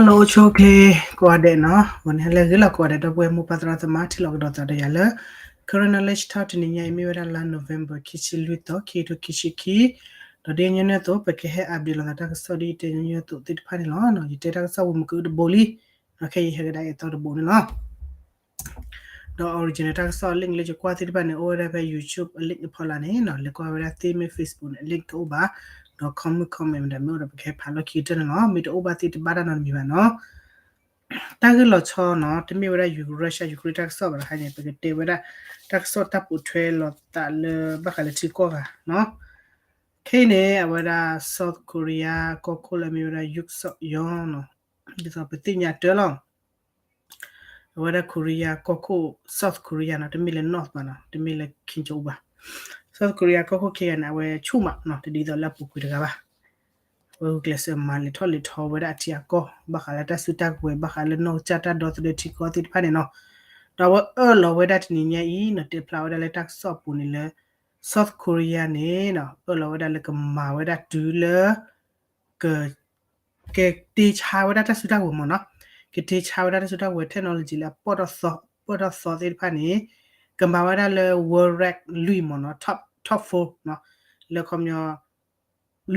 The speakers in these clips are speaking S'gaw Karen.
Hello အိၣ်ဆူၣ်အိၣ်ချ့ကိးဂၤဒဲးနီၤ, ဂီၤန့ၣ်ဟါလၢအဂ့ၤလီၤ ကိးဂၤဒဲး ဒီပုၢ်ဝဲၢ်မိၢ်ပၢ်သရၣ်သမါ ထံၣ်လိာ်ကဒီးသးဒီးယၤလၢ Karen Knowledge Talk တနံၤညါအံၤ မ့ၢ်ဝဲဒၣ်လါ November ခံဆံလွံၢ်သီ ခံကထိခံဆံခံ, ဒီးဒ်ညီနုၢ်အသိး ပကဟဲ update လိာ်သးတၢ်ကစီၣ်ဒ်ယတဲညီနုၢ်အသိးသ့ၣ်တဖၣ်န့ၣ်လီၤ. ယတဲတၢ်ကစီၣ်ဝံၤမ့ၢ်ကတဘိလံ, ခဲအံၤယဟဲကဒါအသီတဘိန့ၣ်လီၤ. ဒီး original တၢ်ကစီၣ် link လၢယကွၢ်သ့ၣ်တဖၣ်န့ၣ် အိၣ်ဝဲဒၣ်ဖဲ YouTube အ link အဖီလာ်န့ၣ်နီၤ, လဲၤကွၢ်ဝဲဒၣ်သ့မ့ၢ် Facebook န့ၣ် link တအိၣ်ဘၣ်, ဒီး comment comment မ့ၢ်ဒၣ်မ့ၢ်အိၣ်ဒီး ပကဟဲဖးလီၢ်ခံကတၢၢ်န့ၣ်လီၤ. မ့ၢ်တအိၣ်ဘၣ်သ့ၣ်တဘၣ်တၢ်နီတမံၤဘၣ်နီၤ. တၢ်ဂ့ၢ်လီၤဆီနီၤ, တမ့ၢ်ဝဲဒၣ် Russia Ukraine တၢ်ကစီၣ်ဘၣ်တခါန့ၣ် ပကတဲဝဲဒၣ် တၢ်ကစီၣ်တၢ်ပိာ်ထွဲလိာ်သးလၢဘၣ်ဃးလၢထံကီၢ်ဂၤနီၤ. ခဲအံၤန့ၣ် အဝဲဒၣ် South Korea ကီၢ်ခိၣ်လၢအမ့ၢ်ဝဲဒၣ် Yukseok ယီၤနီၤ, ဒ်သိးပသ့ၣ်ညါတၢ်လီၤ. အဝဲဒၣ် Korea ကီၢ်ခိၣ် South Korea နီၤ, တမ့ၢ်လၢ North ဘၣ်နီၤ, တမ့ၢ်လၢ Kim Jong Un ဘၣ်. South Korea ကီၢ်ခိၣ်ခံဂၤန့ၣ် အဝဲဆူၣ်မးနီၤ, တဒ်သိးလၢအပူၤကွံာ်တဂၤဘၣ်. အဝဲဂုာ်ကျဲးစၢးမၤလဲၤထီၣ်လဲၤထီဝဲဒၣ်အထံအကီၢ် ဘၣ်ဃးလၢတၢ်စုတၢ်ကဝဲၤ ဘၣ်ဃးလၢနီၢ်ကစၢ်တၢ်ဒီသဒၢထံကီၢ်သ့ၣ်တဖၣ်န့ၣ်နီၤ. ဒီးအဝဲအၢၣ်လီၤဝဲဒၣ်တနံၤညါအံၤနီၤ, တဲဖျါဝဲဒၣ်လၢတၢ်ကစီၣ်အပူၤန့ၣ်လၢ South Korea န့ၣ်နီၤ, အၢၣ်လီၤဝဲဒၣ်လၢကမၤဝဲဒၣ်တုၤလၢ က ကတ့ဆါဝဲဒၣ်တၢ်စုတၢ်ကဝဲၤမ့ၢ်နီၤ, ကတ့ဆါဝဲဒၣ်တၢ်စုတၢ်ကဝဲၤ technology လၢအပၢၢ်ထီၣ်သီ ပၢၢ်ထီၣ်သီသ့ၣ်တဖၣ်န့ၣ် ကမၤဝဲဒၣ်လၢ world rank လွံၢ်မ့ၢ်နီၤ, top top four နီၤ, လၢခီပညီ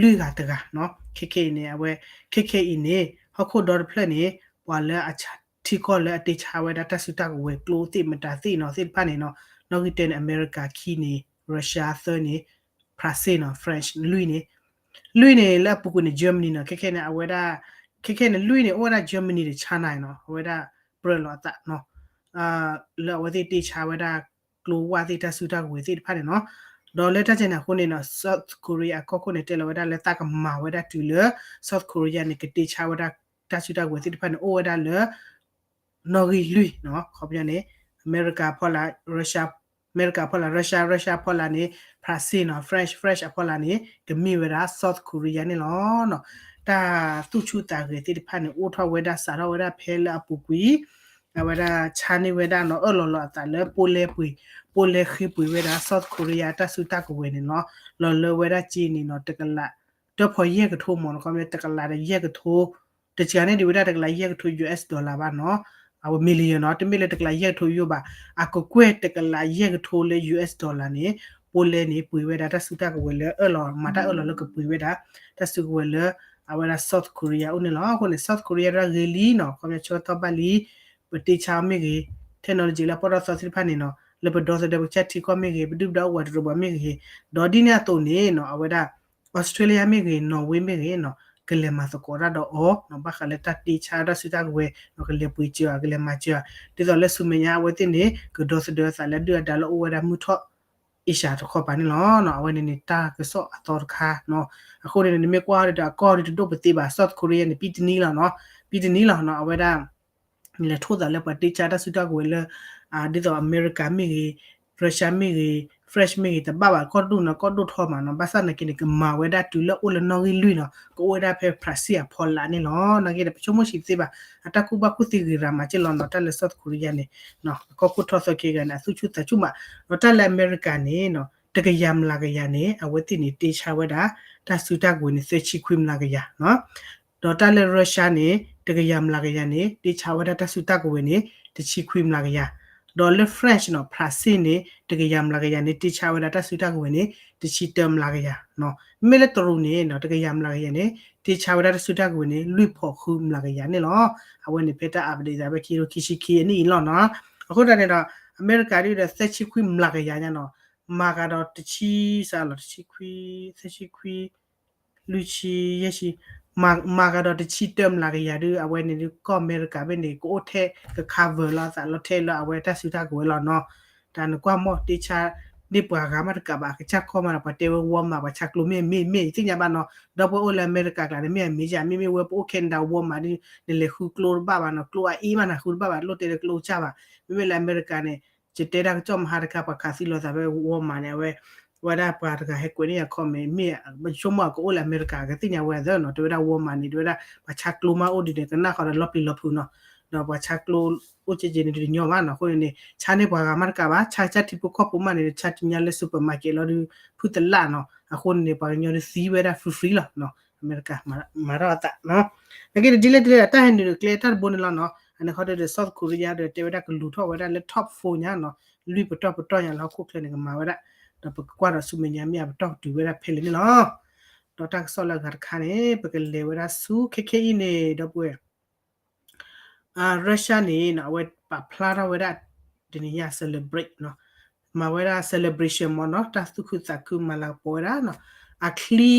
လွံၢ်ဂၤတဂၤနီၤ. ခဲခဲအံၤန့ၣ် အဝဲ ခဲခဲအံၤန့ၣ် ဟီၣ်ခိၣ်ဒီတဖျၢၣ်န့ၣ် ပှၤလၢအထံကီၢ်လၢအတ့ဆါဝဲဒၣ်တၢ်စုတၢ်ကဝဲၤကျိသ့ၣ်မတၤသ့ၣ်နီၤသ့ၣ်တဖၣ်န့ၣ်နီၤ, နီၣ်ဂံၢ်တၢန့ၣ် အမဲရကၤခံန့ၣ်, Russia သၢန့ၣ်, France နီၤ, French လွံၢ်န့ၣ်, လွံၢ်န့ၣ်လၢအပူၤကွံာ်န့ၣ် Germany နီၤ, ခဲခဲန့ၣ် အဝဲဒၣ် ခဲခဲန့ၣ် လွံၢ်န့ၣ် အိၣ်ဝဲဒၣ် Germany ဒီး China နီၤ, အဝဲဒၣ်ပြၢလိာ်အသးနီၤ, လၢအဝဲသ့ၣ်တ့ဆါဝဲဒၣ်ကျိဝၣ်သ့ၣ်တၢ်စုတၢ်ကဝဲၤသ့ၣ်တဖၣ်န့ၣ်နီၤ. ဒီးလၢတၢ်ကဲန့ၣ်အဃိန့ၣ်နီၤ South Korea အကီၢ်ခိၣ်န့ၣ် တဲလီၤဝဲဒၣ်လၢသးကမၤဝဲဒၣ်တုၤလၢ South Korea န့ၣ် ကတ့ဆါဝဲဒၣ်တၢ်စုတၢ်ကဝဲၤသ့ၣ်တဖၣ်န့ၣ် အိၣ်ဝဲဒၣ်လၢ နီၣ်ဂံၢ်လွံၢ်နီၤ, ခီပညီန့ၣ် အမဲရကၤဖီလာ် Russia, အမဲရကၤဖီလာ် Russia, Russia ဖီလာ်န့ၣ် France နီၤ, French, French အဖီလာ်န့ၣ် ကမ့ၢ်ဝဲဒၣ် South Korea န့ၣ်လီၤ. တၢ်သူၣ်ဆူၣ်သးဂဲၤသ့ၣ်တဖၣ်န့ၣ် အိၣ်ထီၣ်ဝဲဒၣ်စးထီၣ်ဝဲဒၣ်ဖဲလၢအပူၤကွံာ် အဝဲဒၣ်ဆါန့ၢ်ဝဲဒၣ်နီၤ, အၢၣ်လီၤလီၤအသးလၢ ပိလဲပှ့ၤ, ပိလဲဃ့ပှ့ၤဝဲဒၣ် South Korea တၢ်စုတၢ်ကဝဲၤန့ၣ်လီၤ. လီၤလၢဝဲဒၣ်စ့န့ၣ်နီၤ, တကလး တဖီယဲၢ်ကထိမ့ၢ်နီၤ, ခီပညီတကလးဒီးယဲၢ်ကထိ တစှၤန့ၢ်ဒံးဝဲဒၣ်တကလးယဲၢ်ကထိ US dollar ဘၣ်နီၤ, အဝဲ million နီၤ, တမ့ၢ်လၢတကလးယဲၢ်ကထိယိာ်ဘၣ်, အကကွဲၢ်တကလးယဲၢ်ကထိလၢ US dollar န့ၣ် ပိလဲန့ၣ် ပှ့ၤဝဲဒၣ်တၢ်စုတၢ်ကဝဲၤလၢအၢၣ်လီၤ မၤတၢ်အၢၣ်လီၤလၢကပှ့ၤဝဲဒၣ် တၢ်စုကဝဲၤလၢ အဝဲဒၣ် South Korea အိၣ်န့ၣ်လီၤ. အဃိန့ၣ် South Korea ဒၣ်ဂ့ၤလံနီၤ, ခီပညီဆၢကတီၢ်ဘၣ်လံ ပတ့ဆါအီၤမ့ၢ်ဂ့ၤ, technology လၢပၢၢ်ထီၣ်သီသ့ၣ်တဖၣ်န့ၣ်နီၤ, လၢပဒီသဒၢပကစၢ်ထံကီၢ်မ့ၢ်ဂ့ၤ, ပဒုၣ်ပဒါအိၣ်ဝးတရံးပှၤမ့ၢ်ဂ့ၤ, ဒီးဒ်န့ၣ်အသိးန့ၣ်နီၤ, အဝဲဒၣ် Australia မ့ၢ်ဂ့ၤ, Norway မ့ၢ်ဂ့ၤနီၤ, ကလဲၤမၤသကိးတၢ်ဒီးအီၤနီၤ, ဘၣ်ဃးလၢတၢ်တ့ဆါတၢ်စုတၢ်ကဝဲၤနီၤ, ကလဲၤပှ့ၤစၢၤအီၤ, ကလဲၤမၤစၢၤအီၤ, ဒ်သိးလၢဆူမဲာ်ညါအဝဲသ့ၣ်န့ၣ် ကဒီသဒၢသးလၢဒုၣ်ဒါလၢအိၣ်ဝဲဒၣ်မုၢ်ထီၣ် Asia တခီပၤန့ၣ်လီၤ. အဝဲန့ၣ်န့ၣ် တၢ်ကစီၣ်အသီတခါနီၤ. အဃိန့ၣ် နမ့ၢ်ကွၢ်ဒီးအကီၢ်ဒီးတဒိၣ်ပသ့ဘၣ်, South Korea န့ၣ် ပံတနံၤလီၤနီၤ, ပံတနံၤလီၤနီၤ, အဝဲဒၣ် လဲၤထိၣ်သးလၢပှၤတ့ဆါတၢ်စုတၢ်ကဝဲၤလၢ ဒ်သိး America မ့ၢ်ဂ့ၤ, Russia မ့ၢ်ဂ့ၤ, French မ့ၢ်ဂ့ၤ, တဘၣ်ဘၣ်, ကီၢ်ဒိၣ်နီၤ, ကီၢ်ဒိၣ်ထီမးနီၤ, ဘၣ်ဆၣ်နာ်က့န့ၣ် ကမၤဝဲဒၣ်တုၤလၢအိၣ်လၢနီၣ်ဂံၢ်လွံၢ်နီၤ, ကအိၣ်ဝဲဒၣ်ဖဲ France အဖီလာ်န့ၣ်လီၤ. နာ်က့ဒီး ပဆိကမိၣ်ဆံးသ့ဘၣ်, အတၢ်ကူၣ်ဘၣ်ကူၣ်သ့ဂ့ၤရၤမးက့လီၤနီၤ, တၢ်လၢ South Korea န့ၣ် အကီၢ်ခိၣ်ထီၣ်သီခံဂၤန့ၣ် အသူၣ်ဆူၣ်သးဆူၣ်မး, ဒီးတၢ်လၢ America န့ၣ်နီၤ, တကယၤမျးကယၤန့ၣ် အဝဲသ့ၣ်န့ၣ် တ့ဆါဝဲဒၣ် တၢ်စုတၢ်ကဝဲၤန့ၣ် သၢဆံခွံမျးကယၤနီၤ. ဒီးတၢ်လၢ Russia န့ၣ် တကယၤမျးကယၤန့ၣ် တ့ဆါဝဲဒၣ်တၢ်စုတၢ်ကဝဲၤန့ၣ် တဆံခွံမျးကယၤ, ဒီးလၢ France နီၤ, France န့ၣ် တကယၤမျးကယၤန့ၣ် တ့ဆါဝဲဒၣ်တၢ်စုတၢ်ကဝဲၤန့ၣ် တဆံတၢမျးကယၤနီၤ. မ့မ့ၢ်လၢတရူးန့ၣ်နီၤ, တကယၤမျးကယၤန့ၣ် တ့ဆါဝဲဒၣ်တၢ်စုတၢ်ကဝဲၤန့ၣ် လွံၢ်ဖီၣ်ဃုမျးကယၤန့ၣ်လီၤ. အဝဲန့ၣ်ဖဲတၢ် update သးဖဲခံကထိခံဆံခံအနံၣ်အံၤလီၤနီၤ. အဃိသတးန့ၣ်ဒီး အမဲရကၤဒ်ဒီး သၢဆံခွံမျးကယၤညါနီၤ, မၤကဒီးတဆံ စးလီၤ တဆံခွံ, သၢဆံခွံ လွံၢ်ဆံ ယဲၢ်ဆံ, မၤကဒီးတဆံတၢမျးကယၤဒုး အဝဲန့ၣ်ဒုး ကီၢ်အမဲရကၤဘၣ်န့ၣ် ကအိၣ်ထဲ က cover လီၤအသးလီၤထဲလၢအဝဲတၢ်စုတၢ်ကဝဲၤလီၤနီၤ. တၢ်နကွၢ်မီၢ်တ့ဆါ န့ၢ်ပှၤဂၤမးတကးဘၣ် အကစၢ်ကီၢ်မးဒီး ပှၤတဲဝဲ Walmart ပှၤဆါကျိမ့ၢ်အမ့ၢ်မ့ၢ် ယသ့ၣ်ညါဘၣ်နီၤ, ဒီပုၢ်ဝဲၢ်အိၣ်လၢအမဲရကၤကျါန့ၣ် မ့ၢ်အမ့ၢ်ယါ မ့မ့ၢ်ဝဲပအိၣ် Canada Walmart ဒုး နလဲၤဃုကျိတဘၣ်ဘၣ်နီၤ, ကျိအအ့မးနၤဃုတဘၣ်ဘၣ် လိၣ်တဲလၢကျိကစၢ်ဘၣ်. မ့မ့ၢ်လၢအမဲရကၤန့ၣ် ယတဲတၢ်ကစီၣ်မဟါတခါ ပှၤခးသံလိာ်သးဖဲ Walmart န့ၣ် အဝဲ ဝဲဒၣ်ပှၤတဂၤဟဲကွဲးန့ၢ်ယၤ comment မ့ၢ် ပဆိကမိၣ်အကအိၣ်လၢအမဲရကၤ ကသ့ၣ်ညါဝဲသၢနီၤ, တဲဝဲဒၣ် Walmart န့ၣ် တဲဝဲဒၣ် ပှၤဆါကျိမးအိၣ်ဒ်န့ၣ် ကနၣ်ဃီဒီးလီၤပျံၤလီၤဖုးနီၤ, ဒီးပှၤဆါကျိအိၣ်ကဲကဲန့ၣ်တညီဘၣ်နီၤ, အဃိန့ၣ်န့ၣ် ဆါန့ၢ်ပှၤဂၤမးတကးဘၣ် ဆါကစၢ်ထံဖိကီၢ်ဖိမးန့ၣ် ဆါတညါလၢ supermarket လီၤဒုး ဖုတလၣ်နီၤ, အဃိန့ၣ်န့ၣ် ပှၤကညီဒုးသံဝဲဒၣ် free free လီၤနီၤ. အမဲရကၤမၤထီၣ်အသးနီၤ. နာ်က့ဒီး ဒ်လဲၣ်ဒ်လဲၣ် တၢ်ဟဲနုာ်ကျဲတၢ်တဘိန့ၣ်လီၤနီၤ. အန့ၣ်ခီဒီး South Korea ဒီးတဲဝဲဒၣ်ကလူၤထီၣ်ဝဲဒၣ်လၢ top four ညါနီၤ, လွံၢ်ပတီၢ်ပတီၢ်ညါလၢဟီၣ်ခိၣ်ချၢန့ၣ် ကမၤဝဲဒၣ်, ဒီးပကကွၢ်ဒီးဆူမဲာ်ညါမ့ၢ်အပတီၢ်ကတုၤဝဲဒၣ်ဖဲလဲၣ်န့ၣ်လီၤ. ဒီးတၢ်ကစီၣ်လၢအဂၤတခါန့ၣ် ပကလဲၤဝဲဒၣ်ဆူခဲခဲအံၤန့ၣ် ဒီပုၢ်ဝဲၢ် Russia န့ၣ်နီၤ အဝဲပာ်ဖျါထီၣ်ဝဲဒၣ် တနံၤညါ celebrate နီၤ, မၤဝဲဒၣ် celebration မ့ၢ်နီၤ, တၢ်သူၣ်ခုသးခုမၤလၤကပီၤဝဲဒၣ်နီၤ, အချံ,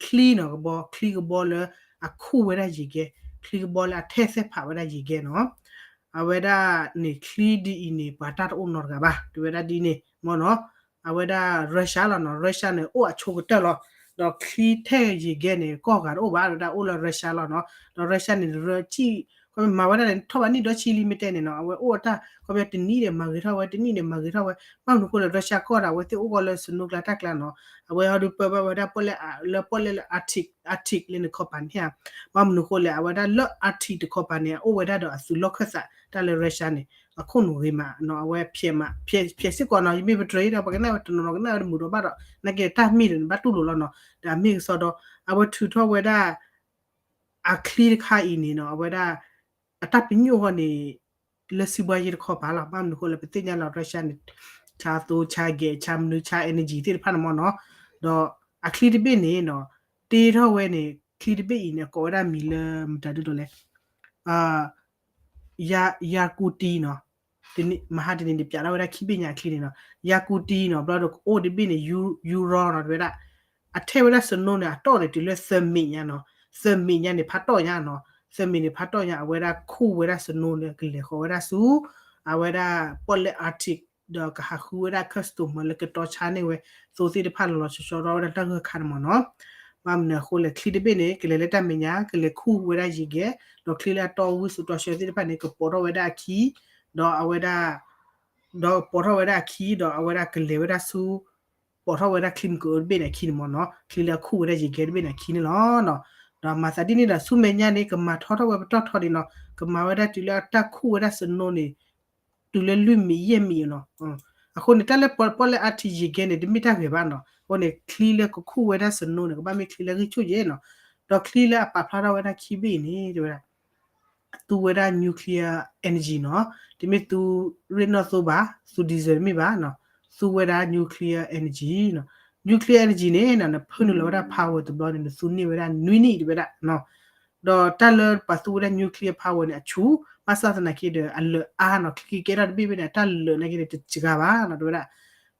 ချံနီၤကဘီ, ချံကဘီလၢအခူၣ်ဝဲဒၣ်ယံၤကဲ, ချံကဘီလၢအထဲသိးဖးဝဲဒၣ်ယံၤကဲနီၤ. အဝဲဒၣ်န့ၣ် ချံဒ်အံၤန့ၣ် ပှၤတၢ်တအိၣ်နီတဂၤဘၣ်, တဲဝဲဒၣ်ဒ်န့ၣ်မ့ၢ်နီၤ. အဝဲဒၣ် Russia လီၤနီၤ, Russia န့ၣ် အိၣ်အဆိကတၢၢ်လီၤ. ဒီးချံထဲယံၤကဲန့ၣ် ကီၢ်ဂၤတအိၣ်ဘၣ်, ဝဲဒၣ်အိၣ်လၢ Russia လီၤနီၤ. ဒီး Russia န့ၣ် ရၢကံၣ်, မၤဝဲဒၣ်န့ၣ် ထီၣ်ဘးနံၣ်ဒီဆံလံ မ့ၢ်တဲန့ၣ်နီၤ, အဝဲအိၣ်အတၢ် ခီပညီတနံၣ်န့ၣ် မၤဂ့ၤထီၣ်ဝဲ, တနံၣ်န့ၣ် မၤဂ့ၤထီၣ်ဝဲ, ဘၣ်မနုၤအဃိလဲၣ် Russia ကီၢ်ဒီး အဝဲသ့ၣ်အိၣ်ကီးလၢ snow ကျါတၢ်ကျါနီၤ, အဝဲဟီဒုးပၢဘၣ်ဝဲဒၣ်ပီၣ်လဲၣ်လၢ ပီၣ်လဲၣ်လၢ Arctic, Arctic လၢန့ၣ်ခီပၤန့ၣ်ဧါ, ဘၣ်မနုၤအဃိလဲၣ် အဝဲဒၣ်လၢ Arctic တခီပၤန့ၣ် အအိၣ်ဝဲဒၣ်ဒီးအသုးလီၢ်ခၢၣ်သးတၢ်လၢ Russia န့ၣ် အခိၣ်နူာ်ဂ့ၤမးနီၤ, အဝဲဖျဲးမး, ဖျဲး, ဖျဲးစ့ၢ်ကီးနီၤ, ယမ့ၢ်ပတြၢၤအံၤဒီး ပကနၣ်ဝဲတနီၤနီၤ ကနၣ်ဝဲတမုာ်ဒီးဘၣ်ဒီး နာ်က့တၢ်မ့ၢ်ဒီးန့ၣ် ဘၣ်တူၢ်လိာ်လီၤနီၤ, ဒီးအမ့ၢ်ကစီဒီး အဝဲထုးထီၣ်ဝဲဒၣ် အချံတခါအံၤန့ၣ်နီၤ, အဝဲဒၣ် အတၢ်ပညိၣ်အဂီၢ်န့ၣ် လၢစံးဘှါယ့တခီပၤလီၤ, ဘၣ်မနုၤအဃိလဲၣ် ပသ့ၣ်ညါလီၤ Russia န့ၣ် ဆါသိဆါဂဲၤ ဆါမနုၤ ဆါ energy သ့ၣ်တဖၣ်န့ၣ်မ့ၢ်နီၤ, ဒီးအချံတဘ့ၣ်န့ၣ်နီၤ တ့ထီၣ်ဝဲန့ၣ် ချံတဘ့ၣ်အံၤန့ၣ် အကိးဝဲဒၣ်မံၤလၢမတၤဒ်သိးလဲၣ် ယၤကူတံနီၤ, မဟါတနံၤန့ၣ် ပၠးထီၣ်ဝဲဒၣ်ခံဘ့ၣ်ညါအချံန့ၣ်နီၤ, ယၤကူတံနီၤ, ဘျီဒီးကအိၣ်တဘ့ၣ်န့ၣ် ယူရီနီၤ တဲဝဲဒၣ်, အထဲဝဲဒၣ် snow န့ၣ် အတီၢ်န့ၣ် တုၤလၢသၢမံးညါနီၤ, သၢမံးညါန့ၣ် ဖးတီၢ်ညါနီၤ, သၢမံးန့ၣ် ဖးတီၢ်ညါ အဝဲဒၣ်ခူၣ်ဝဲဒၣ် snow န့ၣ် ကလဲၤဃီၤဝဲဒၣ်ဆူ အဝဲဒၣ်ပီၣ်လဲၣ် Arctic ဒီးကဟးဃုဝဲဒၣ် customer လၢကတီဆါန့ၢ်ဝဲ သိသ့ၣ်တဖၣ်လီၤလီၤဆီဆီထီၣ်ဝဲဒၣ်တၢ်ဂၢၢ်ခါန့ၣ်မ့ၢ်နီၤ, ဘၣ်မနုၤအဃိလဲၣ် ချံတဘ့ၣ်န့ၣ် ကလဲၤလၢတၢ်မဲာ်ညါ ကလဲၤခူၣ်ဝဲဒၣ်ယံၤကဲ, ဒီးချံလၢအတီၢ်ဝံဆူးတီဆှၢသ့ၣ်တဖၣ်န့ၣ် ကပိာ်ထီၣ်ဝဲဒၣ်အခံ, ဒီးအဝဲဒၣ် ဒီးပိာ်ထီၣ်ဝဲဒၣ်အခံ ဒီးအဝဲဒၣ်ကလဲၤဝဲဒၣ်ဆူ ပိာ်ထီၣ်ဝဲဒၣ်ချံမုၢ်ကအိၣ်တဘ့ၣ်န့ၣ်အခံန့ၣ်မ့ၢ်နီၤ, ချံလၢအခူၣ်ဝဲဒၣ်ယံၤကဲတဘ့ၣ်န့ၣ်အခံန့ၣ်လီၤ. ဒီးမၤသးဒ်န့ၣ်ဒီး ဆူမဲာ်ညါန့ၣ် ကမၤထီထီၣ်ဝဲပတီၢ်ထီဒံးနီၤ, ကမၤဝဲဒၣ်တုၤလၢတၢ်ခူၣ်ဝဲဒၣ် snow န့ၣ် တုၤလၢလွံၢ်မံးယဲၢ်မံးနီၤ. အဃိန့ၣ် တၢ်လၢပီၣ်လဲၣ် Arctic ယံၤကဲန့ၣ် တမ့ၢ်တၢ်ဂ့ၤဘၣ်နီၤ. အဃိန့ၣ် ချံလၢကခူၣ်ဝဲဒၣ် snow န့ၣ် ကဘၣ်မ့ၢ်ချံလၢဂံၢ်ဆူၣ်ယဲနီၤ. ဒီးချံလၢအပာ်ဖျါထီၣ်ဝဲဒၣ်ခံဘ့ၣ်အံၤန့ၣ် တဲဝဲဒၣ် သူဝဲဒၣ် nuclear energy နီၤ, တမ့ၢ်သူ rare earth ဘၣ်, သူ diesel တမ့ၢ်ဘၣ်နီၤ, သူဝဲဒၣ် nuclear energy နီၤ. nuclear energy န့ၣ်နီၤ နဖၢနုာ်လီၤဝဲဒၣ် power တဘျီန့ၣ် နသူန့ၢ်ဝဲဒၣ်နွံနံၣ်တဲဝဲဒၣ်နီၤ. ဒီးတၢ်လၢပှၤသူဝဲဒၣ် nuclear power န့ၣ် အဆူၣ်, ဘၣ်ဆၣ်သနာ်က့ဒီး အလၢာ်အါနီၤ, ချံကကဲထီၣ်တဘ့ၣ်ဘ့ၣ်န့ၣ် အတၢ်လၢာ်နာ်က့န့ၣ် တစှၤဘၣ်နီၤ တဲဝဲဒၣ်.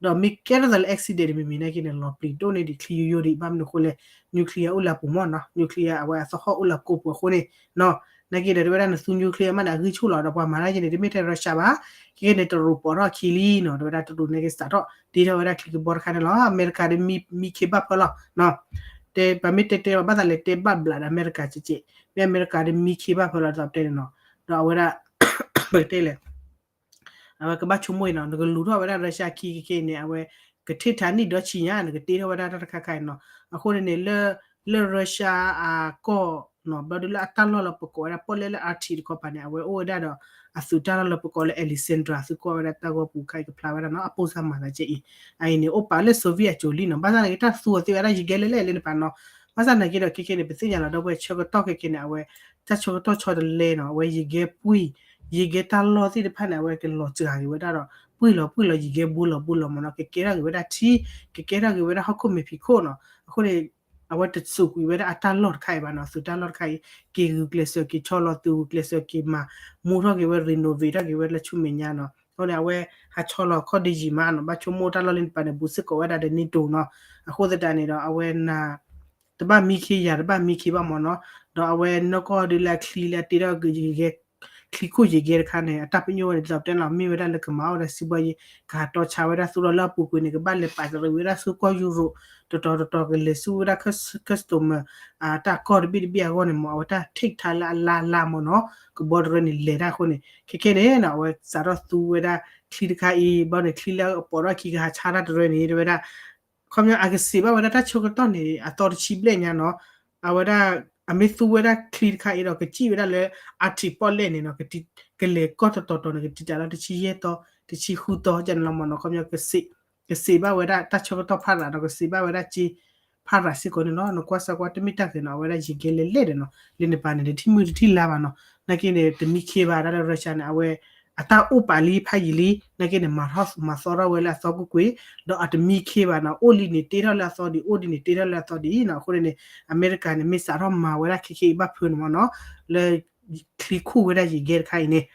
ဒီးမ့ၢ်ကဲထီၣ်သးလၢ accident တမံၤမံၤနာ်က့န့ၣ် လီၤပျံၤဒိၣ်န့ၢ်ဒံးချံယိယိဒံး, ဘၣ်မနုၤအဃိလဲၣ် nuclear အိၣ်လၢအပူၤမ့ၢ်နီၤ, nuclear အဝဲအသဟီၣ်အိၣ်လၢအကိာ်ပူၤအဃိန့ၣ်နီၤ. နာ်က့ဒီး တဲဝဲဒၣ်နသူ nuclear မးန့ၣ် အဂံၢ်ဆူၣ်လီၤ, ဒီးပှၤမၤတၢ်ယဲန့ၣ် တမ့ၢ်ထဲ Russia ဘၣ်, ခဲကနံၣ်န့ၣ် တရူးပိာ်ထီၣ်အခံလံနီၤ, တဲဝဲဒၣ်တရူးနာ်က့စးထီၣ် တ့ထီၣ်ဝဲဒၣ်ချံကဘီတခါန့ၣ်လီၤ. အမဲရကၤဒီးမံခ့ဘၣ်ဖၢလီၤနီၤ. တဲ ပမ့ၢ်တဲတဲဘၣ်သးလဲၣ် တဲဘၣ်ဘျးဒီးအမဲရကၤကဲကဲ, မ့ၢ်အမဲရကၤဒီးမံခ့ဘၣ်ဖၢလီၤ ဒ်သိးပတဲန့ၣ်နီၤ. ဒီးအဝဲဒၣ် ပကတဲလဲၣ် အဝဲကဘၣ်ဆိကမိၣ်အံၤနီၤ, နကလူၤထီၣ်ဝဲဒၣ် Russia ခံခဲကနံၣ်န့ၣ် အဝဲကထံၣ်ထးနံၣ်ဒီဆံညါ နကတ့ထီၣ်ဝဲဒၣ်တၢ်တခါခါအံၤနီၤ. အဃိန့ၣ်န့ၣ် လၢ လၢ Russia အကီၢ်နီၤ, ဘျီဒုးလၢအတၢ်လီၢ်လၢပကိးဝဲဒၣ် ပီၣ်လဲၣ်လၢ Arctic တခီပၤန့ၣ် အဝဲအိၣ်ဝဲဒၣ်ဒီး အသုးတၢ်လီၢ်လၢပကိးလၢ Alexandra သုးကီၢ်ဝဲဒၣ်တၢ်ဂီၢ်ပူၤခါအံၤကဖျါဝဲဒၣ်နီၤ, အပိၢ်စၢ်မၤသးကဲအံၤ, အအံၤန့ၣ် အိၣ်ပာ်လၢ Soviet အစိၤလံနီၤ. ဘၣ်ဆၣ်နာ်က့ တၢ်သူအီၤသ့ဝဲဒၣ်ယံၤကဲလဲၣ်လဲၣ်လၢန့ၣ်ပၤနီၤ. ဘၣ်ဆၣ်နာ်က့ဒီး ခဲကနံၣ်န့ၣ် ပသ့ၣ်ညါလီၤ ဒီပုၢ်ဝဲၢ် ဆၢကတီၢ်ခဲကနံၣ်န့ၣ် အဝဲ တၢ်ဆၢကတီၢ်ဆီတလဲနီၤ, အဝဲယံၤကဲပှံၢ်, ယံၤကဲတၢ်လီၢ်သ့ၣ်တဖၣ်န့ၣ် အဝဲကလီၤစှၤက့ၤဝဲဒၣ်ဒီး ပှံၢ်လီၤပှံၢ်လီၤ ယံၤကဲဘူးလီၤဘူးလီၤမ့ၢ်နီၤ, ကကဲထီၣ်က့ၤဝဲဒၣ်ထံ, ကကဲထီၣ်က့ၤဝဲဒၣ်ဟီၣ်ခိၣ်မဲာ်ဖံးခိၣ်နီၤ. အဃိန့ၣ် အဝဲတစိာ်ကွံာ်ဝဲဒၣ်အတၢ်လီၢ်တခါအံၤဘၣ်နီၤ, သုးတၢ်လီၢ်တခါအံၤ က့ၤဂုာ်ကျဲးစၢးက့ၤဆီလီၤသုး ဂုာ်ကျဲးစၢးက့ၤမၤမူထီၣ်က့ၤဝဲ renovate ထီၣ်က့ၤဝဲလၢဆူမဲာ်ညါနီၤ. အဃိန့ၣ် အဝဲဟးဆီလီၤခီၣ်ဒ့ယံၤမးနီၤ, ဘၣ်ဆိကမိၣ်တၢ်လီၢ်လၢန့ၣ်ပၤန့ၣ် ဘူးစ့ၢ်ကီးဝဲဒၣ်ဒီး NATO နီၤ. အဃိသတးန့ၣ်ဒီး အဝဲနၤ တဘၣ်မံခ့ယၤ တဘၣ်မံခ့ဘၣ်မ့ၢ်နီၤ, ဒီးအဝဲနီၢ်ကီၢ်ဒုးလၢအချံလၢအတ့ထီၣ်က့ၤ ချံခိၣ်ယံၤကဲတခါန့ၣ် အတၢ်ပညိၣ်ဝဲန့ၣ် ဒ်သိးပတဲန့ၣ်လီၤ, မ့ၢ်ဝဲဒၣ်လၢကမၤအီၣ်ဝဲဒၣ်စံးဘှါယ့ ကဟးတီဆါဝဲဒၣ်သူဒီးလၢအပူၤကွံာ်န့ၣ် ကဘၣ်လဲၤပာ်တရံးဝဲဒၣ်ဆူကီၢ်ယူရိး တတီၤတတီၤ ကလဲၤဆူဝဲဒၣ် customer တၢ်ကီၢ်တဘ့ၣ်တဘ့ၣ်အဂီၢ်န့ၣ်မ့ၢ် အဝဲတၢ် take time လၢအလါလါမ့ၢ်နီၤ, ကဘီတရၢန့ၣ် လဲၤတၢ်အဃိန့ၣ် ခဲခဲန့ၣ်နီၤ အဝဲစးထီၣ်သူဝဲဒၣ်ချံတခါအံၤ ဘျီန့ၣ် ချံလၢအပိာ်ထီၣ်ခံကဟးဆါတၢ်တရၢန့ၣ် တဲဝဲဒၣ် ခီပညီ အကစံးဘၣ်ဝဲဒၣ်တၢ်ဆၢကတီၢ်န့ၣ် အသီတဆံဘျဲၣ်ညါနီၤ, အဝဲဒၣ် အမ့ၢ်သူဝဲဒၣ်ချံတခါအံၤဒီး ကစံၣ်ဝဲဒၣ်လၢ Arctic ပီၣ်လဲၣ်န့ၣ်နီၤ, ကလဲၤကီၢ်တတီၤတီၤန့ၣ် ကတံာ်တာ်လၢတဆံယဲၢ်သီ တဆံဃုသီ ကန့ၣ်လီၤမ့ၢ်နီၤ, ခီပညီ ကစံးဘၣ်ဝဲဒၣ်တၢ်ဆၢကတီၢ်ဖးဒိၣ်ဒီး ကစံးဘၣ်ဝဲဒၣ်က့ ဖးရၤစ့ၢ်ကီးန့ၣ်လီၤ. နကွၢ်စၢ်ကွၢ်တမ့ၢ်တၢ်ဂ့ၤနီၤ, အဝဲဒၣ်ယံၤကဲလဲၣ်လဲၣ်ဒီးနီၤ, လၢနပာ်န့ၣ် တထံၣ်မုၢ်တထံၣ်လါဘၣ်နီၤ, နာ်က့န့ၣ် တမံခ့ဘၣ် တၢ်လၢ Russia န့ၣ် အဝဲ အတၢ်အိၣ်ပာ်လံဖးယံၤလံ, နာ်က့န့ၣ် မၤထီၣ်မၤသီထီၣ်ဝဲလၢအသီကွ့ၢ်ကွ့ၢ်, ဒီးအတမံခ့ဘၣ်နီၤ, အိၣ်လံန့ၣ်တ့ထီၣ်လၢအသီဒံး, အိၣ်ဒံးန့ၣ်တ့ထီၣ်လၢအသီဒံးနီၤ. အဃိန့ၣ်န့ၣ် အမဲရကၤန့ၣ် မ့ၢ်စးထီၣ်မၤဝဲဒၣ်ခဲခဲအံၤဘၣ်ဖုးန့ၣ်မ့ၢ်နီၤ, လၢ ချံခူၣ်ဝဲဒၣ်ယံၤကဲတခါအံၤန့ၣ်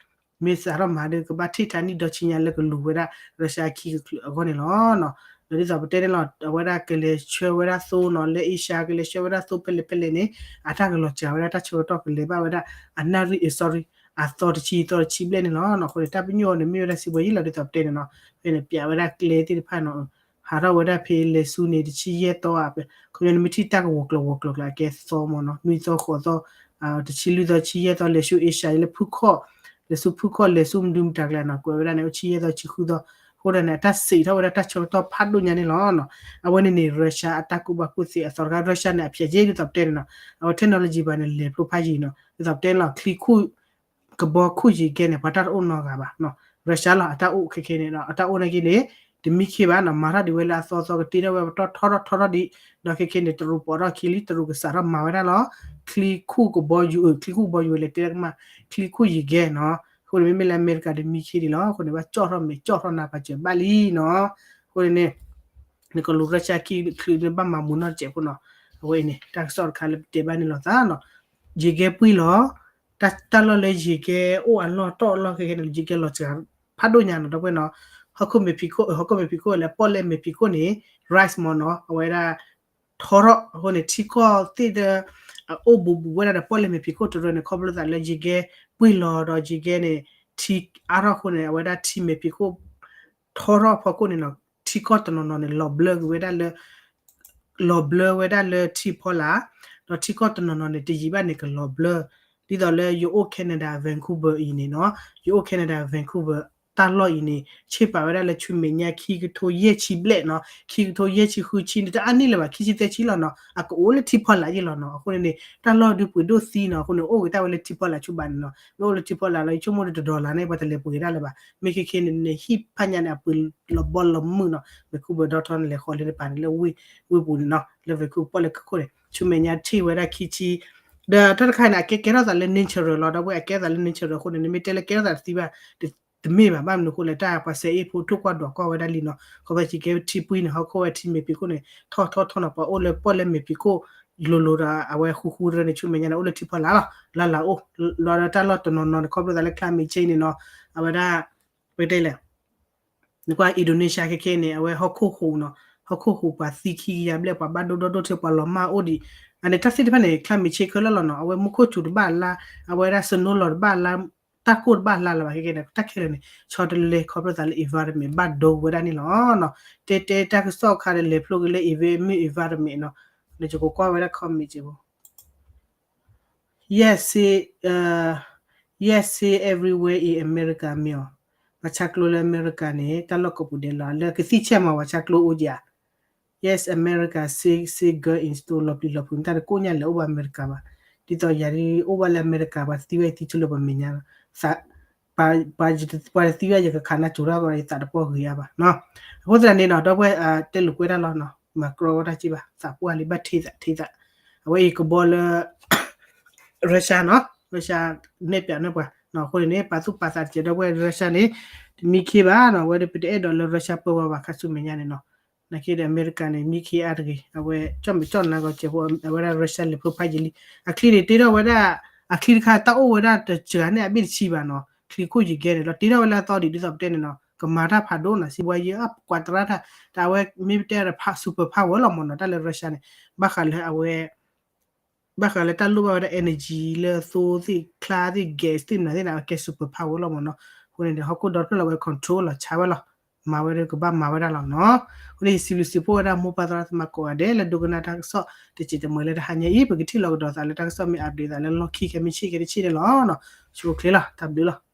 မ့ၢ်စးထီၣ်မၤဒီး ကဘၣ်ထံၣ်ထါနံၣ်ဒီဆံညါလၢကလူၤဝဲဒၣ် Russia အခံကချုးအဂီၢ်န့ၣ်လီၤ. ဒီးဒ်သိးပတဲန့ၣ်လီၤ အဝဲဒၣ်ကလဲၤဆှၢဝဲဒၣ်သိနီၤ, လၢ Asia ကလဲၤဆှၢဝဲဒၣ်သိဖဲလဲၣ်ဖဲလဲၣ်န့ၣ် အတၢ်ကလီၤစှၤဝဲဒၣ်တၢ်ဆၢကတီၢ်ကလဲၤဘၣ်ဝဲဒၣ် အနၣ်ရံၣ် sorry အသီတဆံသီတဆံဘျဲၣ်န့ၣ်လီၤ. အဃိန့ၣ် တၢ်ပညိၣ်အီၤန့ၣ် မ့ၢ်ဝဲဒၣ်စံးဘှဲယံလီၤ ဒ်သိးပတဲန့ၣ်နီၤ, ဖဲန့ၣ် ပျးဝဲဒၣ်ကျဲသ့ၣ်တဖၣ်နီၤ ဟးထီၣ်ဝဲဒၣ်ဖဲလဲၤဆူန့ၣ် တဆံယဲၢ်သီဧါ, ခီပညီန့ၣ်မ့ၢ်ထံၣ်တၢ်ကဝီၤကျိၤဝီၤကျိၤကျါ အကဲသီမ့ၢ်နီၤ, နွံသီဃိးသီ, တဆံလွံၢ်သီ တဆံယဲၢ်သီ လဲၤဆူ Asia လၢဖုခီၣ်, လဲၤဆူဖုခီၣ် လဲၤဆူမနုၤမတၤကျါနီၤ, ကွဲးဝဲဒၣ်န့ၣ် အိၣ်ဆံယဲၢ်သီ ဆံဃုသီ, အဃိဒ်န့ၣ် အတၢ်စံးထီၣ်ဝဲဒၣ်တၢ်ဆၢကတီၢ်ဖးဒိၣ်ညါန့ၣ်လီၤ. အဝဲန့ၣ်န့ၣ် Russia အတၢ်ကူၣ်ဘၣ်ကူၣ်သ့အသီတခါ Russia န့ၣ် အဖျဲးယဲၢ်ဒ်သိးပတဲန့ၣ်နီၤ, အဝဲ technology ဘၣ်န့ၣ် လဲၤဖျိဖးယံၤနီၤ, ဒ်သိးပတဲန့ၣ်လီၤ ချံခူၣ် ကဘီခူၣ်ယံၤကဲန့ၣ် ပှၤတၢ်တအိၣ်နီတဂၤဘၣ်နီၤ, Russia လီၤ အတၢ်အိၣ်ခဲခဲန့ၣ်ဒီး အတၢ်အိၣ်နာ်က့န့ၣ် တမံခ့ဘၣ်နီၤ, မၤထီၣ်ဒံးဝဲလၢအသီသီ ကတ့ထီၣ်ဝဲပတီၢ်ထီထီၣ်ထီထီၣ်ဒံး, ဒီးခဲခဲန့ၣ် တရူးပိာ်ထီၣ်ခံလံ တရူးကစးထီၣ်မၤဝဲဒၣ်လီၤ, ချံခူၣ်ကဘီယူၤ ချံခူၣ်ကဘီယူၤဝဲလဲၤတဲကမၣ် ချံခူၣ်ယံၤကဲနီၤ, အဃိန့ၣ် မ့မ့ၢ်လၢအမဲရကၤတမံခ့ဒံးလီၤ, အဃိန့ၣ် ဘၣ်ကၠီၣ်ထီၣ်မဲာ်ကၠီၣ်ထီၣ်နၤပာ်စၢၤဘၣ်လံနီၤ, အဃိန့ၣ်န့ၣ် နကလူၤ Russia ခံချုးန့ၣ် ဘၣ်မၤမူနီၢ်တစဲးဖိနီၤ, အဝဲအံၤန့ၣ် တၢ်ကစီၣ်တခါလၢပတဲဘၣ်န့ၣ်လီၤသးနီၤ, ယံၤကဲပှံၢ်လီၤ, တၢ်တၢ်လီၢ်လၢယံၤကဲအိၣ်အလီၢ်တီၢ်အလီၢ်ခဲခဲန့ၣ် ယံၤကဲလီၤစှၤဖးဒိၣ်ညါနီၤ ဒီပုၢ်ဝဲၢ်နီၤ, ဟီၣ်ခိၣ်မဲာ်ဖံးခိၣ် ဟီၣ်ခိၣ်မဲာ်ဖံးခိၣ်လၢပီၣ်လဲၣ်မဲာ်ဖံးခိၣ်န့ၣ် rise မ့ၢ်နီၤ, အဝဲဒၣ် ထီထီၣ်အဃိန့ၣ် ထံကီၢ်သ့ၣ်ဒီး အအိၣ်ဘူးဘူးဝဲဒၣ်ဒီးပီၣ်လဲၣ်မဲာ်ဖံးခိၣ်တရၢန့ၣ် ခီဖျိသးလၢယံၤကဲပှံၢ်လီၤဒီးယံၤကဲန့ၣ် ထံအါထီၣ်အဃိန့ၣ် အဝဲဒၣ်ထံမဲာ်ဖံးခိၣ် ထီထီၣ်ဖီခိၣ်န့ၣ်နီၤ, ထံကီၢ်တနီၤနီၤန့ၣ် လီၤဘျၢက့ၤဝဲဒၣ်လၢ လီၤဘျၢဝဲဒၣ်လၢထံဖီလာ်, ဒီးထံကီၢ်တနီၤနီၤန့ၣ် တယံာ်ဘၣ်န့ၣ် ကလီၤဘျၢ, ဒ်သိးလၢယအိၣ် Canada Vancouver အံၤန့ၣ်နီၤ, ယအိၣ် Canada Vancouver တၢ်လီၢ်အံၤန့ၣ် ဆ့ၣ်ပာ်ဝဲဒၣ်လၢဆူမဲာ်ညါခံကထိယဲၢ်ဆံဘျဲၣ်နီၤ, ခံကထိယဲၢ်ဆံဃုဆံန့ၣ် တအါနံၣ်လၢၤဘၣ် ခံဆံသၢဆံလီၤနီၤ, အကအိၣ်လၢထံဖီလာ်ယ့ၢ်လီၤနီၤ, အဃိန့ၣ်န့ၣ် တၢ်လီၢ်ဒုးပှ့ၤဒိၣ်သံနီၤ, အဃိန့ၣ် အိၣ်က့ၤတၢ်ဝဲလၢထံဖီလာ်ဆူဘၣ်န့ၣ်နီၤ, မ့ၢ်အိၣ်လၢထံဖီလာ်လီၤ ယဆိကမိၣ်ဒီးတဒီလၣ်န့ၣ် ပှၤတလဲၤပှ့ၤဒၣ်လၢၤဘၣ်, မ့ၢ်ခဲခဲန့ၣ်န့ၣ် ဟံၣ်ဖးညါန့ၣ် အပှ့ၤလီၤဘီလီၤမုၢ်နီၤ, မဲာ်ခူဘၢဒီထီန့ၣ် လဲၤဃီၤလၢနပာ်န့ၣ်လၢ ဝ့ၢ်ပူၤန့ၣ်နီၤ, လၢ Vancouver ပီၣ်လဲၣ်ခိၣ်ခိၣ်န့ၣ် ဆူမဲာ်ညါထံၣ်ဝဲဒၣ်ခံဆံ ဒီးတၢ်တခါန့ၣ် အကဲကဲထီၣ်သးလၢ natural လီၤ, ဒီပုၢ်ဝဲၢ် အကဲထီၣ်သးလၢ natural အဃိန့ၣ် နမ့ၢ်တဲလၢကဲထီၣ်သးတသံဘၣ် တမ့ၢ်ဘၣ်, ဘၣ်မနုၤအဃိလဲၣ် တၢ်ပှၤစဲအ့ၣ်ဖိထိၣ်ကွၢ်ဒွးကွၢ်ဝဲဒၣ်လံနီၤ, ခီဖျိယံၤကဲထံပှံၢ်န့ၣ် ဟီၣ်ခိၣ်ဝဲထံမဲာ်ဖံးခိၣ်န့ၣ် ထီၣ်ထီၣ်ထီၣ်နီၤ, ပှၤအိၣ်လၢပီၣ်လဲၣ်မဲာ်ဖံးခိၣ် လိၤလိၤဒီး အဝဲဃူဃူတရၢန့ၣ် ဆူမဲာ်ညါန့ၣ် အိၣ်လၢထံဖီလာ်လီၤ, လၢလၢအိၣ် လီၤဒီးတၢ်လီၢ်တနီၤနီၤန့ၣ် ခီဖျိသးလၢ climate change န့ၣ်နီၤ, အဝဲဒၣ် ပတဲလဲၣ် နကွၢ် Indonesia ခဲခဲန့ၣ် အဝဲဟီၣ်ခိၣ်ဟူးနီၤ, ဟီၣ်ခိၣ်ဟူးပှၤသံခံကယၤဘျဲၣ် ပှၤဘၣ်ဒိဒိၣ်ဒိၣ်ထံ ပှၤလီၤမၢ်အိၣ်ဒံး, အန့ၣ်တၢ်သ့ၣ်တဖၣ်န့ၣ် climate change ခဲလၢာ်လီၤနီၤ, အဝဲမူခိၣ်စူၤတဘၣ်လါ, အဝဲဒၣ် snow လီၤတဘၣ်လါ, တၢ်ကိၢ်တဘၣ်လါလၢၤဘၣ် ခဲခဲန့ၣ် တၢ်ခဲလၢာ်န့ၣ် ဆီတလဲခီဖျိသးလၢ environment ဘၣ်ဒိဝဲဒၣ်န့ၣ်လီၤနီၤ, တဲတဲတၢ်ကစီၣ်ခါဒီးလဲၤဖျိက့ၤလၢ envi- မ့ၢ် environment နီၤ, နကကွၢ်ဝဲဒၣ် comment က့ၤဖိ Yes, say, uh, yes, say everywhere in America မ့ၢ်အီၤ, ပှၤဆါကျိလၢအမဲရကၤန့ၣ် တၢ်လီၢ်ကိးပူၤဒဲးလီၤ, လၢကသံၣ်ဆဲးမး ပှၤဆါကျိအိၣ်က့ၤဧါ, Yes, America, say, say girl in store လီၤပျံၤလီၤဖုး မ့ၢ်တၢ်တကိးညါလဲၤအိၣ်ဘၣ်အမဲရကၤဘၣ်, ဒ်သိးယၤဒ်အိၣ်ဘၣ်လၢအမဲရကၤ ပှၤသံဝဲသံဆိလၢပမဲာ်ညါ, သး ပှၤ ပှၤတသံဝဲ ယကခးနၤစိၤထီၣ် ယသးတပှီၢ်ဂ့ၤအါဘၣ်နီၤ, အဃိသတးန့ၣ်နီၤ ဒီပုၢ်ဝဲၢ် တဲလိာ်ကွဲတၢ်လီၤနီၤ, မၤကြီဝဲတၢ်က့ဘၣ် သးပှၢ်လံ ဘၣ်ထံသးထံသး, အဝဲအံၤကဘီလၢ Russia နီၤ, Russia နဲၣ်ပၠးန့ၢ်ပှၤနီၤ, အဃိန့ၣ်န့ၣ် ပာ်သူၣ်ပာ်သးတကဲး ဒီပုၢ်ဝဲၢ် Russia န့ၣ် တမံခ့ဘၣ်နီၤ, အဝဲဒၣ်ပတအဲၣ်ဒိးလၢ Russia ပၢဝဲဘၣ်ခါဆူမဲာ်ညါန့ၣ်နီၤ, နာ်က့ဒီးအမဲရကၤန့ၣ် မံခ့အါတဂ့ၤ, အဝဲကၠီၣ်မဲာ်ကၠီၣ်နါဂီၤစဲးဖိ အဝဲဒၣ် Russia လဲၤဖျိဖးယံၤလံ, အချံန့ၣ်တ့ထီၣ်ဝဲဒၣ်, အချံတခါတၢ်အိၣ်ဝဲဒၣ်တစှၤန့ၣ် အဘ့ၣ်တဆံဘၣ်နီၤ, ချံခိၣ်ယံၤကဲန့ၣ် လီၤတ့ထီၣ်ဝဲလၢအသီဒံး ဒ်သိးပတဲန့ၣ်နီၤ, ကမၤတၢ်ဖးဒိၣ်နီၤ, စံးဘှါယဲ ကွၢ်တရၣ်တၢ်, တၢ်အဝဲမ့ၢ်ပတဲဒီး super power လီၤမ့ၢ်နီၤ, တၢ်လၢ Russia န့ၣ် ဘၣ်ဃးလၢအဝဲ ဘၣ်ဃးလၢတၢ်လိၣ်ဘၣ်ဝဲဒၣ် energy လၢသိသ့ၣ် ချါသ့ၣ် gas သ့ၣ်မနုၤသ့ၣ်န့ၣ် အကဲ super power လီၤမ့ၢ်နီၤ, အဃိန့ၣ်ဒီး ဟီၣ်ခိၣ်ဒီဖျၢၣ်လီၤဝဲ control လီၤဆါဝဲလီၤ, မၤဝဲဒီးကဘၣ်မၤဝဲဒၣ်လီၤနီၤ, အဃိန့ၣ် ယစံးဘျုးစံးဖှိၣ်ဝဲဒၣ်မိၢ်ပၢ်သရၣ်သမါကိးဂၤဒဲး လၢဒိကနၣ်တၢ်ကစီၣ် တစဲးတမှဲၤလၢတဟါညါအံၤ, ပကထံၣ်လိာ်ကဒီးသးလၢတၢ်ကစီၣ်မ့ၢ် update သးလၢလီၢ်ခံခဲမုၢ်ဆ့ၣ်ခဲတဆံၣ်န့ၣ်လီၤ, ဆိၣ်ချ့လီၤ, တၢ်ဘျုးလီၤ.